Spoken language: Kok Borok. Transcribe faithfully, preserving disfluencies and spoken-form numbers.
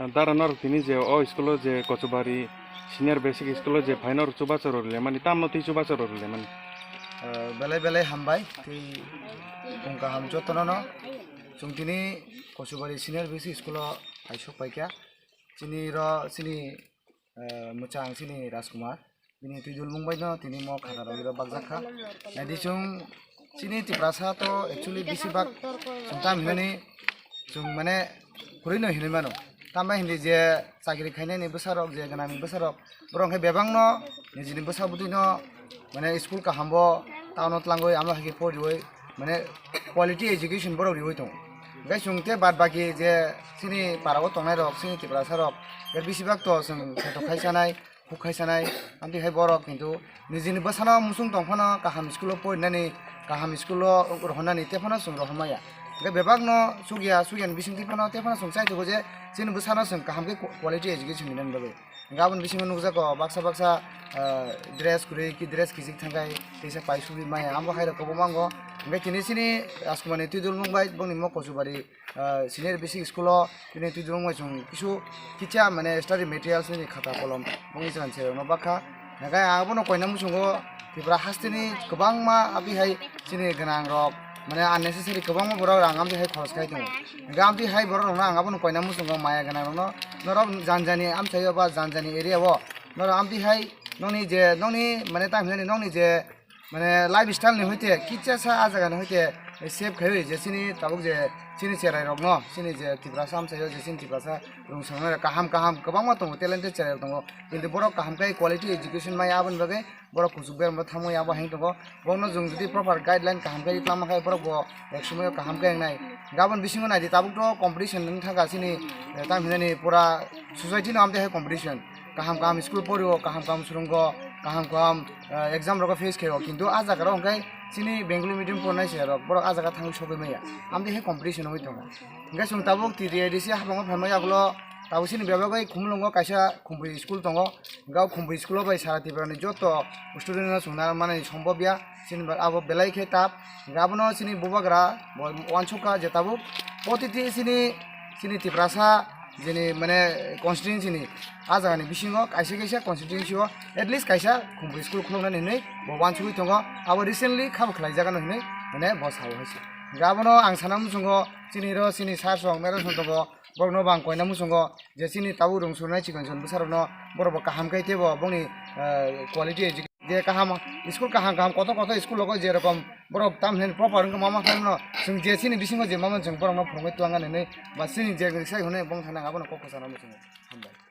Dara norok tini je o school o je Kochubari Senior Basic School o je phai norok chubachu rwrwlemani, tamno twi chubachu rwrwlemani? Ah, belai belai hambai tei bung kaham jotono no. Chwng tini Kochubari Senior Basic School o phai sok paikha. Chini ro chini, ah, mwchang chini Rajkumar. Bini twi dulmung bai no tini mo khata rok iro bakjak kha. Nadi chwng chini Tiprasa to actually bisi bak chwng tam hinani chwng mane kwrwi no hinwi mano. Tamo hindi je chakri khainani bwsarok je gwnangni bwsarok borok khe bebak no nijini bwsa bwtwi no mane school kaham bo town o tlangwi amo hai khe poriwi mane quality education borok riwi tongo. Hwnkhe chwng tei bad baki je chini para o tongnai rok chini Tiprasa rok bisi bak to chwng kheto khai sanai. Huk khai sanai, amtwi hai borok kintu nijini bwsano muchung tong phano kaham school o porinani, kaham school o rohornani tei phano chwng rohormaya. Hwnkhe bebakno chukya, chukyani bisingtwi phano tei phano chwng chai tongo je chini bwsano chwng kaham khe quality education rinani bagwi. Hwnkhe aboni bisingo nukjago baksa baksa, ah, dress kwrwi ki dress kichik thangkhai teisa pai subui maya, amo hai rok kwbangma wngo. Hwnkhe tini chini Rajkumarni twi dulmung bai bongni mo Kochubari ah, senior basic school o bini twi dulung bai chwng kisu kitsa mane study materials ni khata kolom bongni chwng cherokno bakha. Hwnkhe ang abono koina muchungo Tripura hasteni kwbangma abihai chini gwnang rok mane unnecessary kwbangma borok rang amtwi hai khoros khai tongo. Hwnkhe amtwi hai borok rokno ang abono koina muchungo maya gwnang rokno norok janjani amchaio ba janjani area o norok amtwi hai nokni je nokni mane tamo hinani nokni je mane lifestyle ni hoite kitsa sa a jaga ni hoite save khaiwi je chini tabuk je chini cherai rok no chini je Tiprasa amchaio je chini Tiprasa rung sangnai kaham kaham kwbangma tongo, talented cherai rok tongo, kintu borok kaham khe quality education maya aboni bagwi borok kuchuk berma thamwi abo heng tongo. Borokno jwng jodi proper guideline kaham khe ri twlangma khe borok bo ek somoio kaham khe wngnai. Gabon bisingo naidi tabuk to competition wng thangkha chini, eh, tam hinani pura society no amtwi hai competition. Kaham kaham school porio, kaham kaham swrwngo, kaham kaham, eh, exam rogo face khaio, kintu ah jaga rok hwnkhe chini Bengali medium pornai se rok borok ah jaga thangwi sogwi maya, amtwi hai competition wngwi tongo. Hwnkhe chwng tabuk T T A D C habango phaima yagulo tabuk chini bebak bai Khumulwngo kaisa Khumpui school tongo, hwnkhe o Khumpui school o bai sara Tripura ni joto student no chwng narwkmani sombobya. Chini ba abo belai khe tough. Hwnkhe abono chini bubagra bo uansukha je tabuk protiti chini, chini Tiprasa jini mane constituency ni ah jaga ni bisingo kaisa kaisa constituency o at least kaisa Khumpui school khuluknani hinwi bo uansugwi tongo. Abo recently khabo khlaijakgano hinwi mane bo sao hai se. Hwnkhe abono ang sana muchungo chini ro chini sir song madam song tongo. Borokno bo ang koina muchungo je chini tabuk rung surnai chikon chikon bwsarokno borok bo kaham khe teibo bongni, eh, quality education je kaham school kaham kaham kotor kotor school rogo je rokom borok tam hinwi proper wngkha mama khlaimano chwng je chini bisingo je mama chwng borokno phwrwngwi twlangna hinwi ba chini je sai hwnwi bong thani ang abono kok kwchangno muchungo. Hambai.